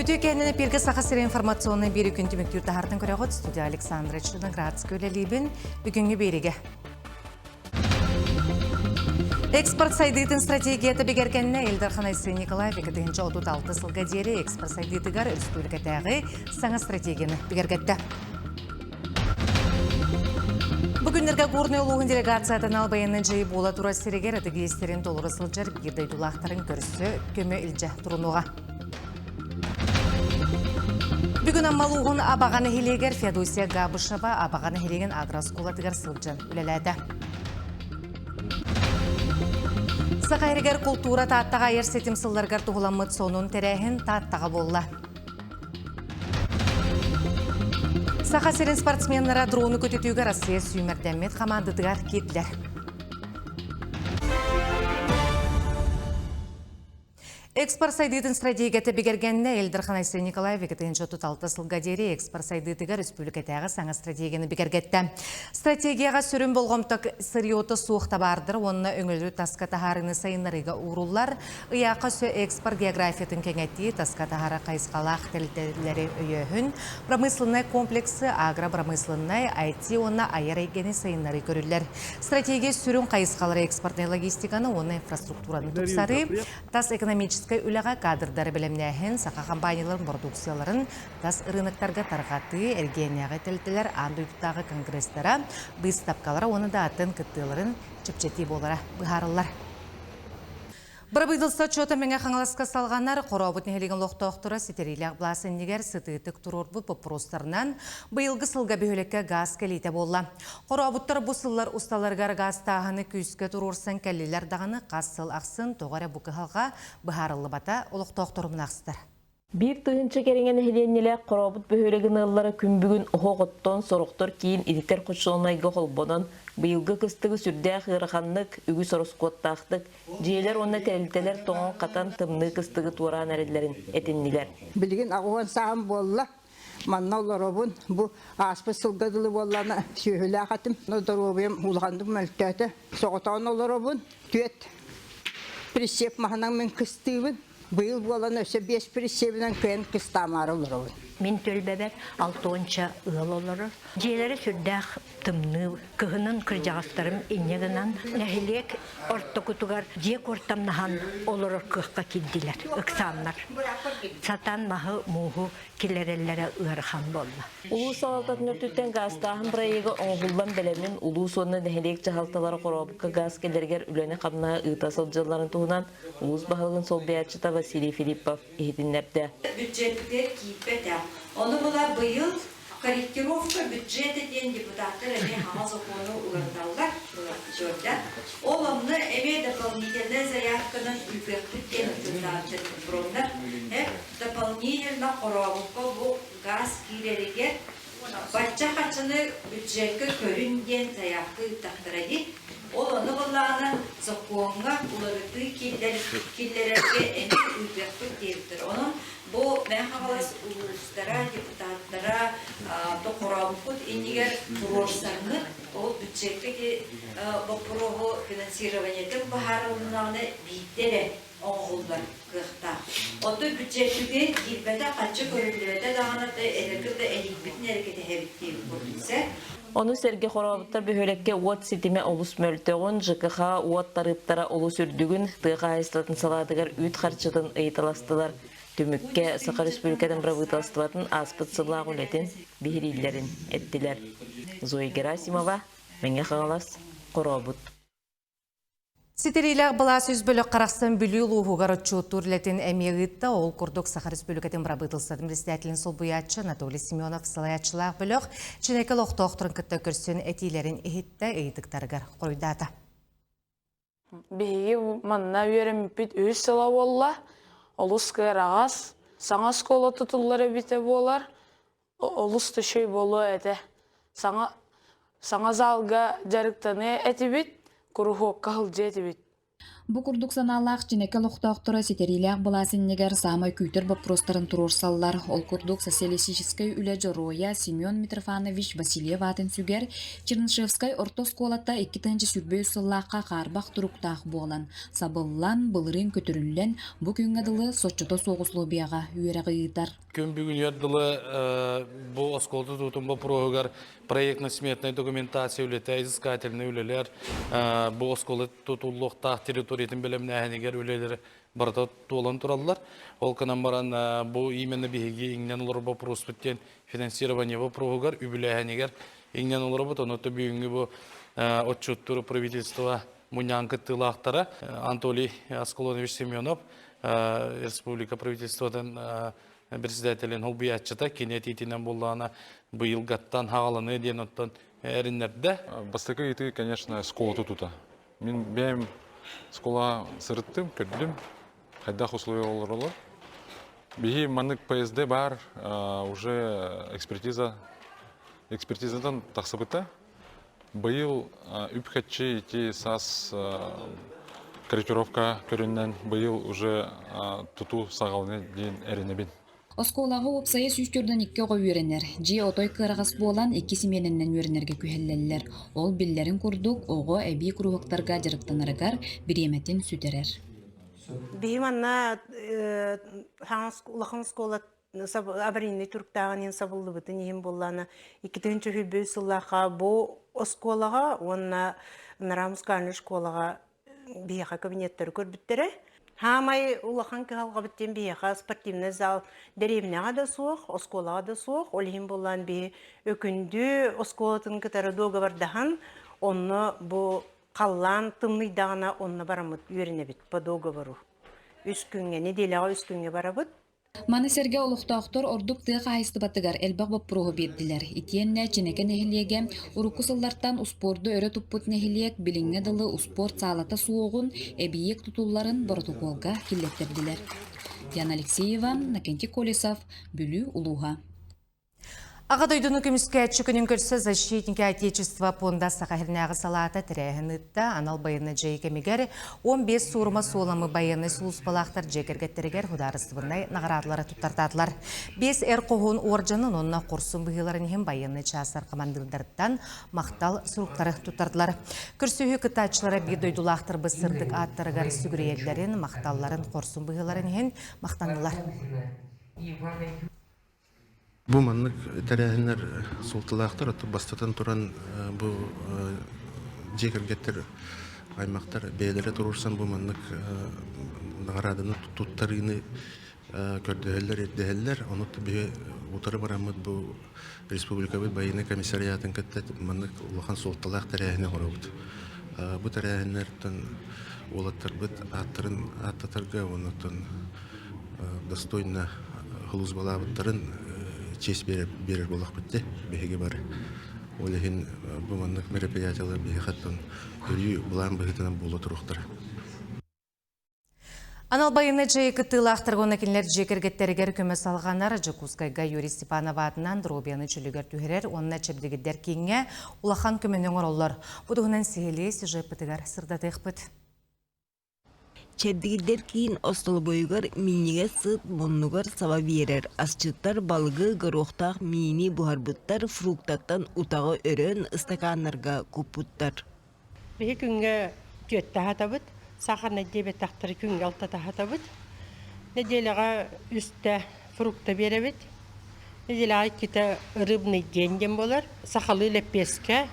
Үтүө кэннин эпиргэ Саха сирэ информационнай биэри күн түмүктүүр таһартан көрөҕүт студия Александра Черноградская үлэлиибин. Бүгүҥҥү биэригэ. Экспорт сайдыытын стратегията бигэргэннэ Ил Дархан Айсен Николаев 2036 сылга диэри экспорт сайдыытыгар республикатааҕы саҥа стратегияны бигэргэттэ. Бу күннэргэ Горнай улууһун делегациятын албайынын дьайы буола турар сиригэр ытык иэстэрин толоро сылдьар биир дойдулаахтарын көрсө көмө илдьэ турунуоҕа. Бүгүн Амма улууһун Абаҕа нэһилиэгэр Феодосия Габышева Абаҕа нэһилиэгин агрооскуолатыгар сылдьан үлэлээтэ. Саха сиригэр култуура Тааттаҕа айар ситим сылларыгар туһуламмыт сонун тэрээһин Тааттаҕа буолла. Саха сирин спортсменнара дрону көтүтүүгэ Россия сүүмэрдэммит хамаандатыгар киирдилэр. Экспорт сайдыытын стратегията бигэргэннэ Ил Дархан Айсен Николаев 2036 сылга диэри экспорт сайдыытыгар республикатааҕы саҥа стратегияны бигэргэттэ. Стратегияҕа сүрүн болҕомто сырьета суох табаардар уонна өҥөлөрү таска таһаарыыны сайыннарыыга ууруллар. Ыйаахха өссө экспорт географиятын кэҥэтии, таска таһаарар хайысхалаах тэрилтэлэри өйөөһүн, промышленнай комплексы, агро-промышленнай, IT уонна айар эйгэни сайыннарыы көрүллэр. Стратегия сүрүн хайысхалара экспортнай логистиканы уонна инфраструктураны тупсарыы, тас экономическай үлэҕэ кадрдары бэлэмнээһин, саха компанияларын бородууксуйаларын тас ырыынактарга тарҕатыы, эргиэннээҕи тэрилтэлэр аан дойдутааҕы конгресстара, быыстапкалара уонна да атын кыттыыларын чэпчэтии буолара быһаарыллар. Бырабыыталыстыба отчуота Мэҥэ Хаҥаласка салҕанар, Хорообут нэһилиэгин олохтоохторо ситэриилээх былаас иннигэр сытыытык туруорбут боппуруостарынан быйылгы сылга бөһүөлэккэ гаас кэлиитэ буолла. Хорообуттар бу сыллар усталарыгар гаастааһыны күүскэ туруорсан кэллилэр даҕаны хас сыл ахсын тоҕо эрэ бу кыһалҕа быһаарыллыбата олохтоохтору мунаахсытар. 1000 кэриҥэ нэһилиэнньэлээх Хорообут бөһүөлэгин ыаллара күн бүгүн оһох оттон, сорохтор киин ититэр хочуолунайга холбонон, быйылгы кыстыгы сүрдээх ыараханнык, үгүс ороскуоттаахтык, дьиэлэр уонна тэрилтэлэр тоҥон-хатан тымныы кыстыгы туораан эрэллэрин этиннилэр. Билигин 80 сааһым буолла. Манна олоробун. Бу ааспыт сылга дылы буоллаҕына сүөһүлээх этим. Доруобуйам улаханнык мөлтөөтө. Соҕотоҕун олоробун. Түөрт присеп маһынан мин кыстыыбын. Быйыл буолан өссө биэс присебинэн кыайан кыстаамаары олоробун. Мин түөлбэбэр алтыонча ыал олорор. Дьиэлэрэ сүрдээх тымныы. Кыһынын кырдьаҕастарым инньэ гынан нэһилиэк ортокутугар дьиэ куортамнаһан олорор кыахха киирдилэр, ыксааннар. Сатаан маһы, мууһу киллэрэллэрэ ыарахан буолла. Улуус салалтатын өртүттэн гаастааһын бырайыага оҥоһуллан бэлэмин улуус уонна нэһилиэк дьаһалталара Хорообукка гаас кэлэригэр үлэни-хамнаһы ыыта сылдьалларын туһунан улуус баһылыгын солбуйааччыта Василий Филиппов иһитиннэрдэ. Бюджетпитигэр киирбэтэх. Ону була быйыл корректировка бюджета диэн депутаттар эмиэ хаҥа сокуону уларыталлар, уларытыыллар. Ол онно эмиэ дополнительная заявканан ыытыахпыт диэн ыытыллааччы Дополнительно Хорообукка бу газ киирэригэр бачча харчыны бюджекка көрүн диэн заявка ыыттахтара дии. Ол ону былаана сокуоҥҥа уларытыы киллэрэргэ эмиэ ыытыахпыт диэбиттэр. Онон бу Мэҥэ Хаҥалас улуустара, депутаттара тохорообуккут иннигэр туруорсаҥҥыт, ол бюджекка ити боппуруоһу финансированиетын быһаарылыннаҕына биирдэ эрэ оҥоһуллар кыахтаах. Оттон бюджеппитигэр киирбэтэх харчы көрүллүбэтэ даҕаны да эдэргэ да эһиилбитин эрэ кэтэһэбит диэбит курдук сэ. Ону сэргэ хорообуттар бөһүөлэккэ уот ситимэ олус мөлтөҕүн, ЖКХ уот тарыыптара олус үрдүгүн, тыа хаһаайыстыбатын салаатыгар үүт харчытын ыйыталастылар. Түмүккэ Саха Республикатын бырабыыталыстыбатын ааспыт сыллаах үлэтин биһирииллэрин эттилэр. Зоя Герасимова, Мэҥэ Хаҥалас, Хорообут. Ситэриилээх былаас үс бөлөх харахсан Бүлүү улууһугар отчуоттуур үлэтин эмиэ ыытта. Ол курдук Саха Республикатын бырабыыталыстыбатын председателин солбуйааччы Анатолий Семенов салайааччылаах бөлөх Чинэкэ олохтоохторун кытта көрсөн этиилэрин иһиттэ, ыйытыктарыгар хоруйдаата. Биһиги манна үөрэммиппит үһүс сыла буолла. Олус кыараҕас, саҥа оскуола тутуллар эбитэ буолар. Олус да үчүгэй буолуо этэ. Саҥа саҥа залга дьарыктаныа этибит, куруһуокка сылдьыа этибит. Бу курдук санаалаах Чинэкэ олохтоохторо ситэриилээх былаас иннигэр саамай күүтэр боппуруостарын туруорсаллар. Ол курдук Социалистическай үлэ дьоруойа Семен Митрофанович Васильев аатын сүгэр Чернышевскай орто оскуолата 2023 сыллаахха хаарбах туруктаах буолан, сабыллан, былырыын көтүрүллэн, бу күҥҥэ дылы соччото суох условияҕа үөрэҕи ыытар. Күн бүгүнүгэр дылы бу оскуола тутуутун боппуруоһугар проектно-сметная документация үлэтэ, изыскательный үлэлэр, бу оскуола тутуллуохтаах территориятын бэлэмнээһинигэр үлэлэр барыта туолан тураллар. Ол гынан баран бу именно биһиги иҥнэн олорор боппуруоспут диэн финансирование боппуруоһугар, үбүлээһинигэр иҥнэн олоробут. Ону бүгүҥҥү бу отчуттуур правительство мунньаҕын кыттыылаахтара Анатолий Аскалонович Семенов республика правительствотын председателин холбуйааччыта кини этиитинэн буоллаҕына быйылгаттан хаҕаланыы диэн оттон эриннэрдэ. Бастакы ыйытыы, конечно, школа тутута. Мин бэйэм школа сырыттым, көрдүм, хайдах условия олоролор. Биһи маннык ПСД бар, уже экспертиза экспертизадан тахсыбыта. Быйыл үп-харчы ити саас корректировка көрүнэн быйыл уже тутуу саҕалана диэн эрэнэбин. Оскуолаҕа уопсайа 142 оҕо үөрэнэр. Дьиэ отой кыараҕас буолан, икки симиэнэнэн үөрэнэргэ күһэллэллэр. Ол биллэрин курдук, оҕо эбии куруһуктарга дьарыктанарыгар бириэмэтин сүтэрэр. Биһи манна улахан оскуола аварийнай туруктааҕын иһин сабыллыбытын иһин буоллаана 2023 сыллаахха бу оскуолаҕа уонна Нара музыкальнай школаҕа биһиэхэ кабинеттары көрбүттэрэ. Хаамай улахан кыһалҕабыт диэн биһиэхэ спортивный зал дэриэбинэҕэ да суох, оскуолаҕа да суох. Ол иһин буоллаан биһи Өкүндү оскуолатын кытары дуогабардаһан, онно бу халлаан тымныйдаҕына онно бараммыт үөрэнэбит по договору. Үс күҥҥэ, нэдиэлэҕэ үс күҥҥэ барабыт. Маны сэргэ олохтоохтор ордук тыа хаһаайыстыбатыгар элбэх боппуруоһу биэрдилэр. Итиэннэ Чинэкэ нэһилиэгэ урукку сыллартан успуорду өрө туппут нэһилиэк билиҥҥэ дылы успуорт саалата суоҕун, эбийиэк тутулларын боротокуолга киллэттэрдилэр. Яна Алексеева, Накентий Колесов, Бүлүү улууһа. Аҕа дойдуну көмүскээччи күнүн көрсө «Защитники Отечества» пуонда Саха сиринээҕи салаата тэрээһин ыытта. Анал байыаннай дьайыы кэмигэр 15 суорума суоламмыт байыаннай сулууспалаахтар дьиэ кэргэттэригэр судаарыстыбаннай наҕараадалары туттартаатылар. Биэс эр хоһуун уордьанын уонна хорсун быһыыларын иһин байыаннай чаастар хамандыырдарыттан махтал суруктары туттардылар. Көрсүһүү кыттааччылара биир дойдулаахтарбыт сырдык ааттарыгар сүгүрүйэллэрин, махталларын, хорсун быһыыларын иһин махтаннылар. Бу маннык тэрээһиннэр суолталаахтар, бастатан туран бу дьиэ кэргэттэр, аймахтар бэйэлэрэ туруорсан бу маннык наҕарааданы туттарыыны көрдөһөллөр, ирдэһэллэр. Ону биһи утары бараммыт бу республикабыт байыаннай комиссариатын кытта маннык улахан суолталаах тэрээһини оҥоробут. Бу тэрээһиннэртэн уолаттарбыт ааттарын ааттатарга уонна достойно сулууспалаабыттарын честь биэрэр буоллахпыт дии биһиги бары. Ол иһин бу маннык мероприятиелар биһиэхэттэн өрүү былаан быһыытынан буола туруохтара. Анал байыаннай дьайыы кыттыылаахтарга уонна кинилэр дьиэ кэргэттэригэр көмө салҕанар Дьокуускайга Юрий Степанов аатынан доруобуйаны чөлүгэр түһэрэр уонна чэбдигирдэр кииҥҥэ улахан көмөнү оҥороллор. Бу туһунан сиһилии сюжеппытыгар сырдатыахпыт. Чэбдигирдэр киин остолобуойугар минньигэс сыт муннугар саба биэрэр, асчыттар балыгы, горуохтаах миини буһарбыттар, фруктаттан утаҕы өрөн ыстакааннарга куппуттар. Биһи күҥҥэ түөртэ аһатабыт, сахарнай диабеттаахтары күҥҥэ алтата аһатабыт. Нэдиэлэҕэ үстэ фрукта биэрэбит. Нэдиэлэҕэ иккитэ рыбный день диэн буолар. Сахалыы лэппиэскэ,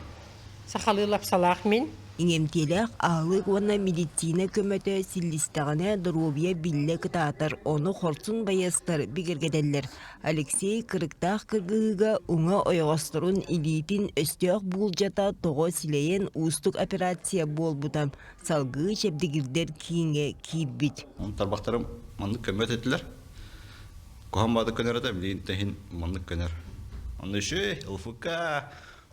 сахалыы лапсалаах мин. Иҥэмтиэлээх аһылык уонна медицина көмөтө силлистэҕинэ доруобуйа биллэ кытаатар, ону хорсун байыастар бигэргэтэллэр. Алексей кырыктаах кыргыһыыга уҥа ойоҕосторун илиитин өстөөх буулдьата тоҕо силэйэн уустук операция буолбута, салгыы чэбдигирдэр кииҥҥэ киирбит. Тарбахтарым маннык көмөт этилэр. Куһаҕан баҕайытык көнөр этэ, билигин иһин маннык көнөр. Онно еще ЛФК,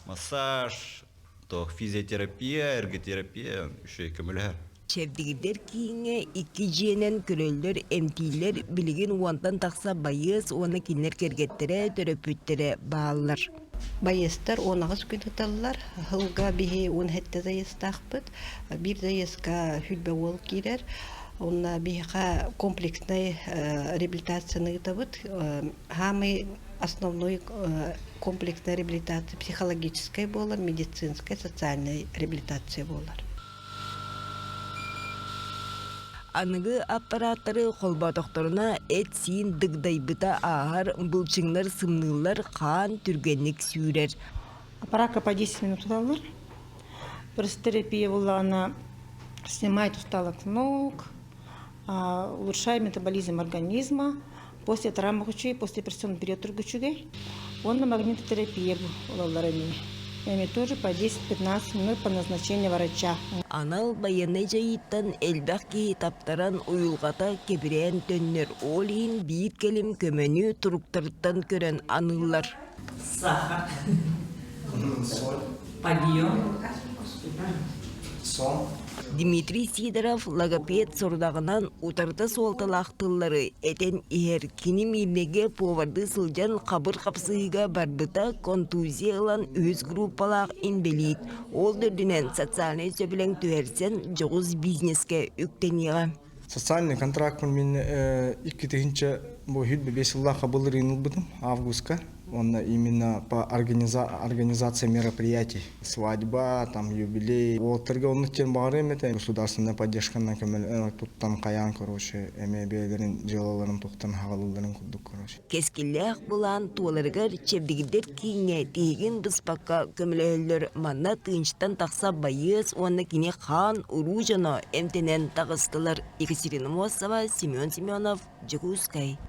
массаж, то физиотерапия, эрготерапия еще көмөлөһөр. Чэбдигирдэр кииҥҥэ икки дьиэнэн көрөллөр, эмтииллэр, билигин уонтан тахса байыас уонна кинилэр кэргэттэрэ, төрөппүттэрэ бааллар. Байыастар 18 күн ыталлар. Сылга биһи 17 заездтаахпыт. Биир заездка хүлбэ уол киирэр. Онно биһиэхэ комплекснай реабилитацияны ыытабыт. Самый основной комплексная реабилитация психологическай буолар, медицинскай, социальная реабилитация буолар. Аныгы аппарааттары холботохторуна эт-сиин дыгдайбыта ааһар, былчыҥнар сымныыллар, хаан түргэнник сүүрэр. Аппараакка по 10 минут туталлар. Терапия буоллаҕына снимает усталость ног, улучшает метаболизм организма, после травмы үчүгэй, послеоперационный период үчүгэй. Уонна магнитотерапия ылаллар эмиэ. Эми тоже по 10-15 минут по назначению врача. Анал байыаннай дьайыыттан элбэх киһи таптаран уйулҕата кэбирээн төннөр, ол иһин биир кэлим көмөнү туруктарыттан көрөн аныыллар. Сахар. Соль. Подъем. Сон. Дмитрий Сидоров логопед сорудаҕынан утарыта суолталаах тыллары этэн иһэр. Кини Миирнэйгэ повардыы сылдьан хабыр хапсыһыыга барбыта, контузия ылан үһүс группалаах инбэлиит. Ол да үрдүнэн социальнай сөбүлэҥ түһэрсэн дьоҕус бизнескэ үктэниэҕэ. Социальный контракт мин 2000 бу 25 сыллаахха былырыын ылбытым августка. Он именно по организации мероприятий. Свадьба, там юбилей. Уолаттарга оннук диэн баҕарыам этэ. Государственная поддержканан көмөл туттан хайаан, короче, эмиэ бэйэлэрин дьыалаларын туттан хаҕалыылларын курдук, короче. Кэскиллээх былаан туоларыгар чэбдигирдэр кииҥҥэ тиһигин быспакка көмөлөһөллөр. Манна тыынчтан тахса байыас уонна кини хаан уруу дьоно эмтэнэн таҕыстылар. Екатерина Мосова, Семен Семенов, Дьокуускай.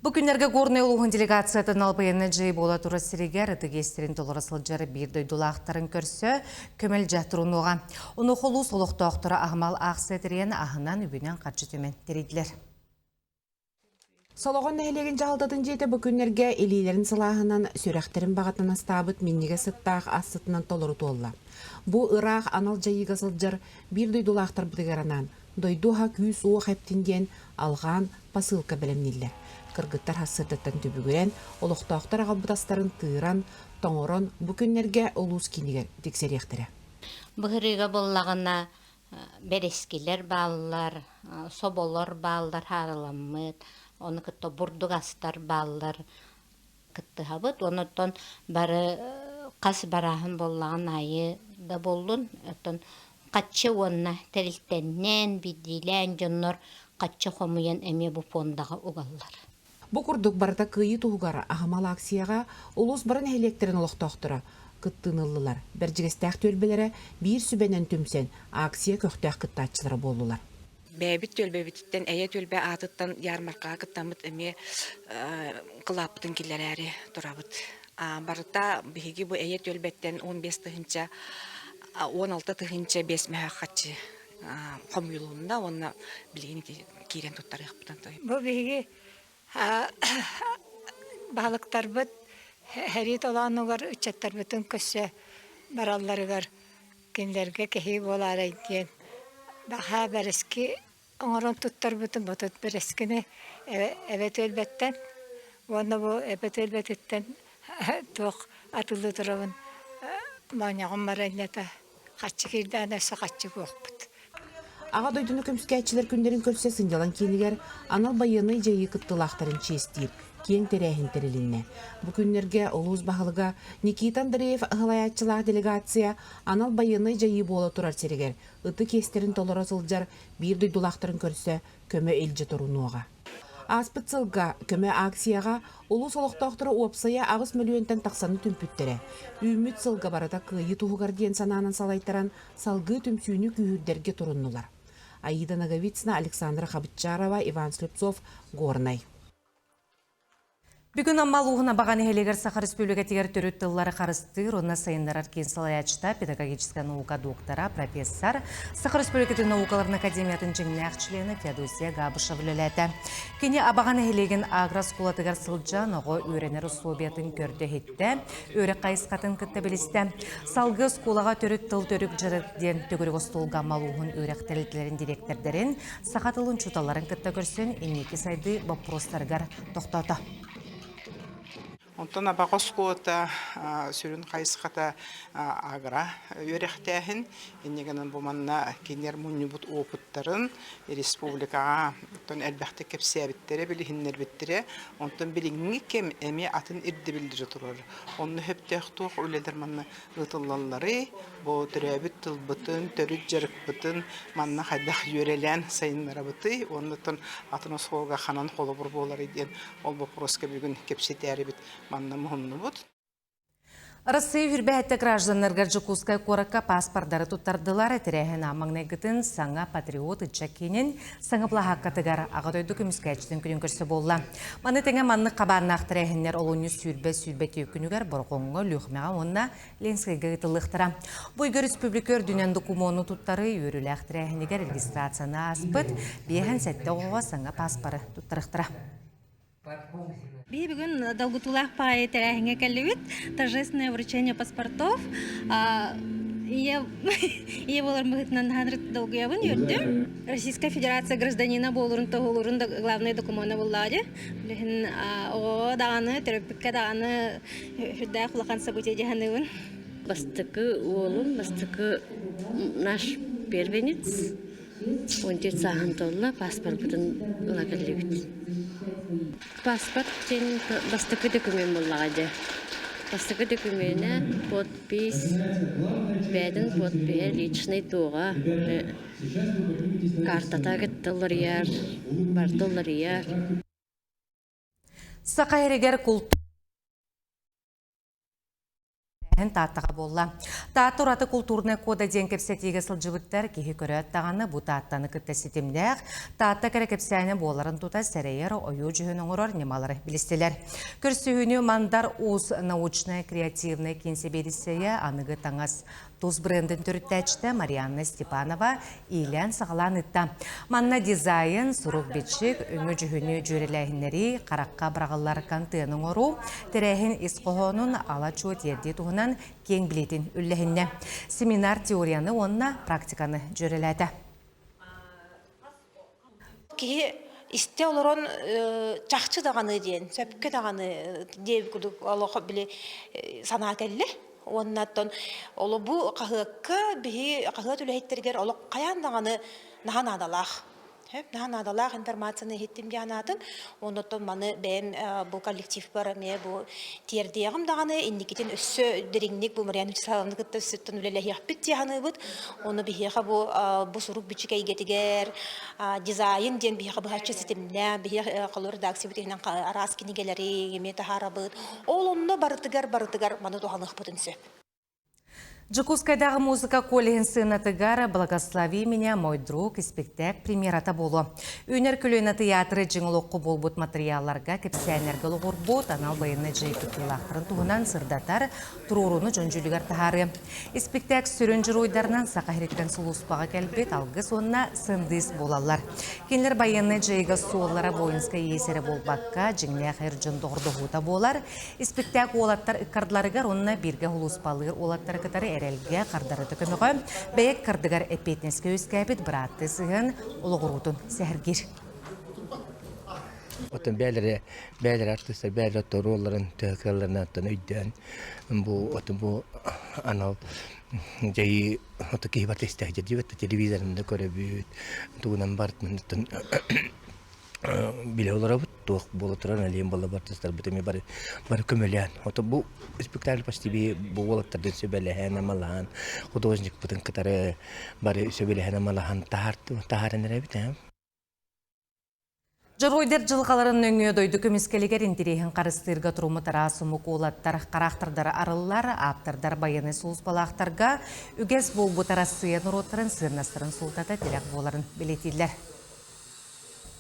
Бу күннэргэ Горнай улууһун делегациятын албайыны дьей буола турар сиригэр ытык иэстэрин толоро сылдьар биир дойдулаахтарын көрсө көмөлдьө турунуоҕа. Онуоха улуус олохтоохторо аһымал аахсыйа тэрийэн аһынан үбүнэн харчы түмэн тэрийдилэр. Солоҕон нэһилиэгин дьаһалтатын дьиэтэ бу күннэргэ илиилэрин сылааһынан, сүрэхтэрин баҕатынан астаабыт минньигэс сыттаах ас сытынан толору туолла. Бу ыраах анал дьайыыга сылдьар биир дойдулаахтарбытыгар анаан дойду аһа күүс-уох эптин диэн алҕаан посылка бэлэмнииллэр. Кыргыттар хассыатыттан түбүгүрэн, олохтоохтор аҕалбыт астарын тыыран, тоҥорон бу күннэргэ улуус киинигэр тиксэриэхтэрэ. Быһырыыга буоллаҕына бэрэскилэр бааллар, соболор бааллар хаарыламмыт, ону кытта бурдук астар бааллар кыттыһабыт. Онуттан бары хас барааһын буоллаҕын аайы да буоллун, оттон хаччы уонна тэрилтэннэн, биирдиилээн дьоннор хаччы хомуйан эмиэ бу фондаҕа угаллар. Бу курдук барыта кыайыы туһугар аһымал акцияҕа улуус бары нэһилиэктэрин олохтоохторо кыттыыны ыллылар. Бэрдьигэстээх түөлбэлэрэ биир сүбэнэн түмсэн акция көхтөөх кыттааччылара буоллулар. Бэйэбит түөлбэбититтэн Эйэ түөлбэ аатыттан ярмаркаҕа кыттаммыт эмиэ кылааппытын киллэрээри турабыт. Барыта биһиги бу Эйэ түөлбэттэн 15 тыһыынча 16 тыһыынча 5 мөһөөх харчы хомуйулунна уонна билигин ити киирэн туттарыахпытын Бу биһиги баһылыктарбыт сэрии толоонугар ыччаттарбытын көрсө баралларыгар кинилэргэ кэһии буолаарай диэн баһаа бэрэски оҥорон туттарбытын ботут бэрэскини эбэ түөлбэттэн уонна бу эбэ түөлбэтиттэн туох атылыы турабын моонньоҕум барыанньата хаччы киирдэҕинэ өссө хаччы буохпут Аҕа дойдуну көмүскээччилэр күннэрин көрсө сынньалаҥ киинигэр анал байыаннай дьайыы кыттыылаахтарын чиэстиир киэҥ тэрээһин тэрилиннэ. Бу күннэргэ улуус баһылыга Никита Андреев аһылайааччылаах делегация анал байыаннай дьайыы буола турар сиригэр ытык иэстэрин толоро сылдьар биир дойдулаахтарын көрсө көмө илдьэ турунуоҕа. Ааспыт сылга көмө акцияҕа улуус олохтоохторо уопсайа 8 мөлүйүөнтэн тахсаны түмпүттэрэ. Үүммүт сылга барыта кыайыы туһугар диэн санаанан салайтаран салгыы түмсүүнү күүһүрдэргэ туруннулар. Аида Ноговицына, Александра Хабытчарова, Иван Слепцов, Горнай. Бүгүн Амма улууһун Абаҕа нэһилиэгэр Саха Республикатыгар төрүт тыллары харыстыыр уонна сайыннарар киин салайааччыта, педагогическай наука доктора, профессор, Саха Республикатын наукаларын академиятын дьиҥнээх членэ Феодосия Габышева үлэлээтэ. Кини Абаҕа нэһилиэгин агрооскуолатыгар сылдьан оҕо үөрэнэр усулуобуйатын көрдө-иһиттэ, үөрэх хайысхатын кытта билистэ. Салгыы оскуолаҕа төрүт тыл төрүк дьарык диэн төгүрүк остуолга Амма улууһун үөрэх тэрилтэлэрин дириэктэрдэрин, саха тылын учууталларын кытта көрсөн инники сайдыы боппуруостарыгар тохтоото. Онтон Абаҕа оскуолата сүрүн хайысхата агро үөрэхтээһин. Инньэ гынан бу манна кинилэр мунньубут опыттарын республикаҕа оттон элбэхтик кэпсээбиттэрэ, билиһиннэрбиттэрэ. Онтон билиҥҥи кэм эмиэ атын ирдэбиллэри турар. Онно сөптөөх туох үлэлэр манна ыытыллалларый? Бу төрөөбүт тылбытын, төрүт дьарыкпытын манна хайдах үөрэлээн сайыннарабытый? Уонна оттон атын оскуолага ханан холобур буоларый диэн ол боппуруоска бүгүн кэпсэтээрибит манна муһуннубут. Россия үрбэһэтте гражданнаргар Дьокуускай куоракка паспордары туттардылар. Тэрээһин маҥнайгытын саҥа патриот ыччат киинин саҥа плаһааккатыгар Аҕа дойду көмүскээччитин күнүн көрсө буолла. Маны тэҥэ маннык хабааннаах тэрээһиннэр олунньу сүүрбэ сүүрбэ күнүгэр Борҕоҥҥо, Лүөхмэҕэ уонна Ленскэйгэ ыытыллыахтара. Бу ыйга республика үрдүнэн докумуону туттарыы үөрүүлээх тэрээһинигэр регистрацияны ааспыт 57 оҕоҕо саҥа паспоры туттарыахтара. Биһи бүгүн долгутуулаах паайы тэрээһиҥҥэ кэллибит. Торжественное вручение паспортов. Ийэ ийэ буолар быһыытынан наһаа долгуйабын, үөрдүм. Российская Федерация гражданина буолурун туһулуурун главный докумуона буллаҕа дии. Билигин оҕоҕо даҕаны, төрөппүккэ даҕаны сүрдээх улахан событие дии саныыбын. Бастакы уолум, бастакы наш первенец. 14 сааһын туолла, паспорпутун ыла кэллибит. Паспорт диэн бастакы документ буоллаҕа дьэ. Бастакы докумена подпись, бэйэтин подпиһа личный туоҕа, картата кытта уларыйар, барыта уларыйар. Саха сиригэр култуура Тааттаҕа буолла. Таатта ураты култуурунай кода диэн кэпсэтиигэ сылдьыбыттар киһи көрөөт даҕаны бу Тааттаны кытта ситимнээх, Таатта кэрэ кэпсээнэ буоларын тута сэрэйэр, ойуу дьүһүн оҥорор ньымалары билистилэр. Көрсүһүүнү Мандар Уус научнай-креативнай киин сэбиэдиссэйэ аныгы таҥас Тус брендин төрүттээччитэ Марианна Степанова иилээн-саҕалаан ыытта. Манна дизайн, сурук-бичик, өҥө-дьүһүнү дьүөрэлээһиннэри, харахха быраҕыллар контены оҥоруу, тэрээһин ис хоһоонун ала-чуо тиэрдии туһунан киэҥ билиитин үллэһиннэ. Семинар теорияны уонна практиканы дьүөрэлээтэ. Киһи истэ олорон чахчы даҕаны диэн, сөпкө даҕаны диэбит курдук олох били санаа кэллэ. Уонна оттон оло бу хаһыакка биһи хаһыат үлэһиттэригэр олох хайаан даҕаны наһаа наадалаах. Наһаа наадалаах информацияны иһиттим диэн анаатым. Уонна оттон маны бэйэм бу коллективпар эмиэ бу тиэрдиэҕим даҕаны инникитин өссө дириҥник бу Марьяна Вячеславовна кытта өссөттөн үлэлэһиэхпит дии саныыбыт. Ону биһиэхэ бу бу сурук-бичик эйгэтигэр дизайн диэн биһиэхэ быһаччы ситимнээх, биһиэхэ холобур редакциябыт иһинэн араас кинигэлэри эмиэ таһаарабыт. Ол онно барытыгар барытыгар маны туһаныахпытын сөп. Дьокуускайдааҕы музыка коллеһын сыанатыгар «Благослови меня, мой друг» испиктээк премьерата буолуо. Үүнэр көлүөнэ тыйаатыры дьиҥ олоххо буолбут матырыйаалларга, кэпсээннэргэ олоҕурбут анал байыаннай дьайыы кыттыылаахтарын туһунан сырдатар туруорууну дьон дьүүлүгэр таһаарыа. Испиктээк сүрүн дьоруойдарынан Саха сириттэн сулууспаҕа кэлбит Алгыс уонна Сындыыс буолаллар. Кинилэр байыаннай дьайыыга суоллара воинскай иэс эрэ буолбакка, дьиҥнээх эр дьон доҕордоһуута буолар. Испиктээк уолаттар ыккардыларыгар уонна бииргэ сулууспалыыр уолаттары кытары эрэлгэ, хардарыта көмөҕө, бэйэ ыккардыгар эппиэтинэскэ үөскээбит бырааттыы сыһыан олоҕуруутун сэһэргиир. Оттон бэйэлэрэ бэйэлэрэ артыыстар бэйэлэрэ оруолларын төһө кыалларынан оттон өйдөөн бу оттон бу анал дьайыы ото киһи барыта истээх дьэ телевизорын да көрөбүт тугунан барытын оттон билэ олоробут туох буола турар алиен буола артыыстарбыт эмиэ бары бары көмөлөөн ото бу спектакль почти бу уолаттардын сүбэлэһэн амалаһан художникпытын кытары бары сөбүлэһэн амалаһан таһааран эрэбит ээ Дьоруойдар дьылҕаларын нөҥүө дойду көмүскэлигэр интэриэһин харыстыырга туруммут араас омук уолаттар хараахтардара арыллар, ааптардар байыаннай сулууспалаахтарга үгэс буолбут Арассыыйа норуоттарын сыаннастарын суолтата тирэх буоларын бэлиэтииллэр.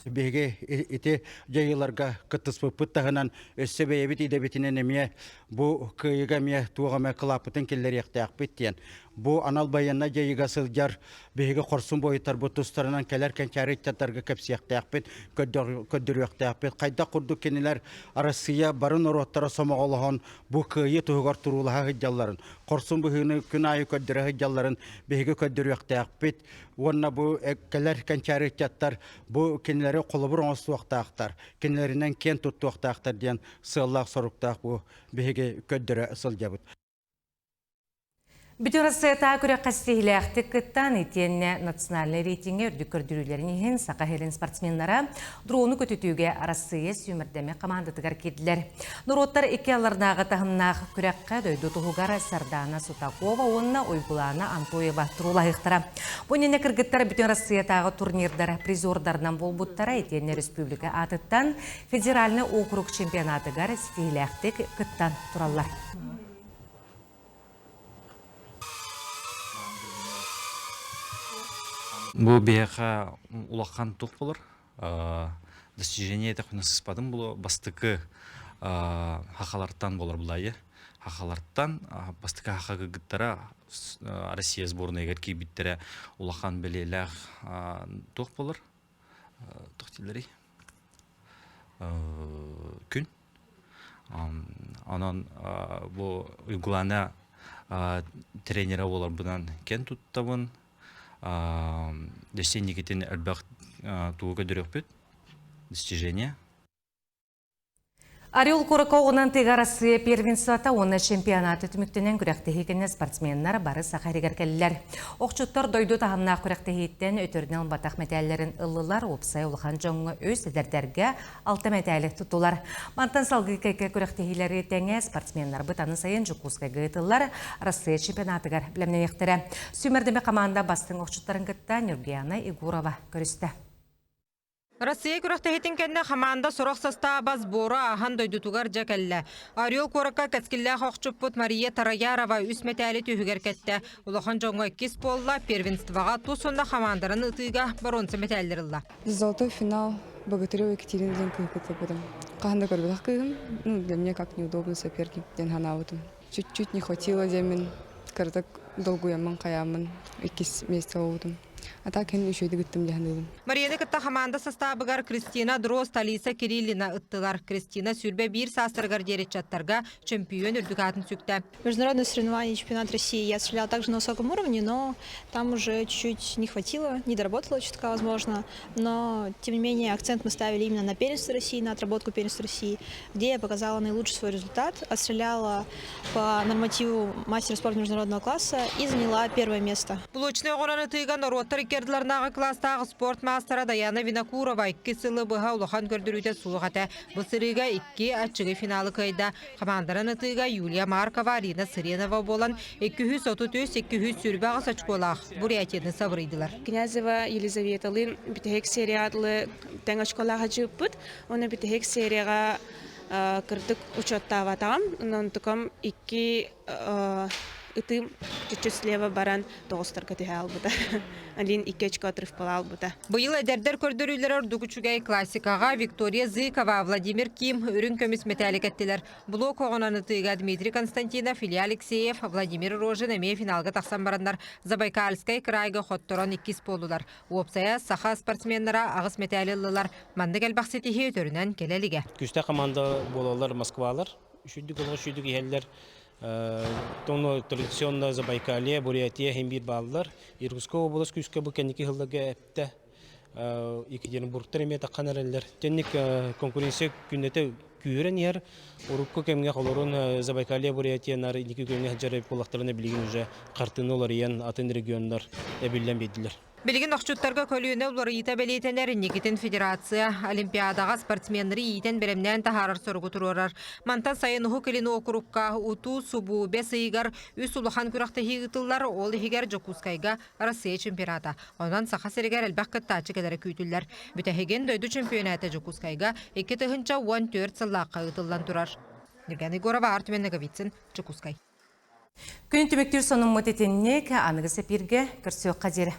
Биһиги ити дьайыыларга кыттыспыппыт таһынан өссө бэйэбит идэбитинэн эмиэ бу кыайыыга эмиэ туох эмэ кылааппытын киллэриэхтээхпит диэн. бу анал байыаннай дьайыыга сылдьар биһиги хорсун буойуттарбыт тустарынан кэлэр кэнчээри ыччаттарга кэпсиэхтээхпит, көрдөрүөхтээхпит. Хайдах курдук кинилэр Арассыыйа бары норуоттара сомоҕолоһон бу кыайыы туһугар туруулаһа сылдьалларын, хорсун быһыыны күн аайы көрдөрө сылдьалларын биһиги көрдөрүөхтээхпит. Уонна бу кэлэр кэнчээри ыччаттар бу кинилэри холобур оҥостуохтаахтар, кинилэринэн киэн туттуохтаахтар диэн сыаллаах-соруктаах бу биһиги көрдөрө сылдьабыт. Бүтүн Россиятааҕы күрэххэ ситиһиилээхтик кыттан, итиэннэ национальнай рейтиҥҥэ үрдүк көрдөрүүлэрин иһин Саха сирин спортсменнара дрону көтүтүүгэ Арассыыйа сүүмэрдэммит хамаандатыгар киирдилэр. Норуоттар икки алларнааҕы таһымнаах күрэххэ дойду туһугар Сардаана Сутакова уонна Уйгулаана Антоева туруулаһыахтара. Бу иннинэ кыргыттар Бүтүн Россиятааҕы турнирдар призердарынан буолбуттара, итиэннэ республика аатыттан федеральнай округ чемпионатыгар ситиһиилээхтик кыттан тураллар. Бу биһиэхэ улахан тух болор. Достижение этэх сыспатым було бастакы хахалартан болор булайы. Хахалартан бастакы хахагыгыттара Россия сборныйыгар киирбиттэрэ улахан бэлиэлээх туох болор. Туох дииллэрий? Күн. Онон бу Уйгулаана тренерэ буоларбынан кэн туттабын. Дьэ инникитин элбэх тугу көрдөрүөхпүт. Достижение. Орел куоракка оҕунан тыга Арассыыйа первенствота уонна чемпионата түмүктэнэн күрэхтэһии кэннэ спортсменнар бары Саха сиригэр кэллилэр. Охчуттар дойду таһымнаах күрэхтэһииттэн өтөрүнэн ылбатах мэтээллэрин ыллылар, уопсай улахан дьоҥҥо үс, эдэрдэргэ алта мэтээли туттулар. Мантан салгыы кэккэ күрэхтэһиилэри тэҥэ спортсменнарбыт аны сайын Дьокуускайга ыытыллар Арассыыйа чемпионатыгар бэлэмнэниэхтэрэ. Сүүмэрдэмэ хамаанда бастыҥ охчуттарын кытта Нюргияна Егорова көрүстэ. Россия күрэхтэһиитин кэннэ хамаанда сорох састааба сбору ааһан дойдутугар дьэ кэллэ. Орел куоракка кэскиллээх охчуппут Мария Тараярова үс мэтээли түһүгэр кэттэ. Улахан дьоҥҥо иккис буолла, первенствоҕа тус уонна хамаандарын ытыыга боруонса мэтээллэр ылла. Золотой финал Богатырева Екатерина диэн кыыһы кыттыбытым. Хаһан да көрбөтөх кыыһым, ну, для меня как неудобный соперник диэн санаабытым. Чуть-чуть не хватило диэммин, кыратык долгуйаммын хайааммын иккис миэстэ буолбутум. А так эн үчүгэйдик ыттым дии саныыбын. Марияны кытта хамаанда састаабыгар Кристина Дрозд, Алиса Кириллина ыттылар. Кристина 21 саастарыгар диэри ыччаттарга чөмпүйүөн үрдүк аатын сүктэ. Международные соревнования чемпионат России я стреляла также на высоком уровне, но там уже чуть-чуть не хватило, не доработала чутка, возможно. Но, тем не менее, акцент мы ставили именно на первенство России, на отработку первенства России, где я показала наилучший свой результат, отстреляла по нормативу мастера спорта международного класса и заняла первое место. Блочнай оҕонон ытыыга норуоттар иккердиларнааҕы кылаастаах спорт маастара Даяна Винокурова икки сылы быһа улахан көрдөрүүтэ суох этэ. Бу сырыыга икки аччыгый финалы кыайда. Хамаанданан ытыыга Юлия Маркова, Арина Сыренова буолан 233, 228 очколаах Бурятияны сабырыйдылар. Князева Елизаветалыын бүтэһик серия атлы тэҥ очколаах ачыыппыт. Уонна бүтэһик серияҕа кырдык учуоттаабатаҕым. Онтукам икки ытыым чуть-чуть слева баран тоҕустарга түһэ албыта. Алин икки очко отрывпала албыта. Быйыл эдэрдэр көрдөрүүлэрэ ордук үчүгэй классикаҕа Виктория Зыкова, Владимир Ким үрүҥ көмүс мэтээли кэттилэр. Блок оҕонон ытыыга Дмитрий Константинов, Илья Алексеев, Владимир Рожин эмиэ финалга тахсан бараннар Забайкальскай крайга хотторон иккис буоллулар. Уопсайа саха спортсменнара аҕыс мэтээли ыллылар. Маннык элбэх ситиһии өтөрүнэн кэлэ илигэ. Күүстээх команда буолаллар Москвалар. Үчүйдүк олох үчүйдүк иһэллэр. Тону традиционно Забайкалье, Бурятия иһин биир бааллар. Иркутскай область күүскэ бу кэнники сылларга эптэ. Екатеринбургтар эмиэ таххан эрэллэр. Тэнник конкуренция күннэтэ күүһүрэн иһэр. Урукку кэмҥэ холорун Забайкалье, Бурятия наар инники күөҥҥэ сылдьар буоллахтарына билигин уже хартыына уларыйан атын регионнар эбиллэн биэрдилэр. Билигин охчуттарга көлүөнэ уларыйыыта бэлиэтэнэр инникитин федерация Олимпиадаҕа спортсменнары иитэн бэлэмнээн таһаарар соругу туруорар. Мантан сайын Уһук Илин уокурукка утуу-субуу бэс ыйыгар үс улахан күрэхтэһии ыытыллар, ол иһигэр Дьокуускайга Россия чемпионата. Онон Саха сиригэр элбэх кыттааччы кэлэрэ күүтүллэр. Бүтэһигин дойду чемпионата Дьокуускайга 2014 сыллаахха ыытыллан турар. Нюрган Егорова, Артем Ноговицын, Дьокуускай. Күн түмүктүүр сонуммут итинник аныгы сэпииргэ көрсүөххэ диэри.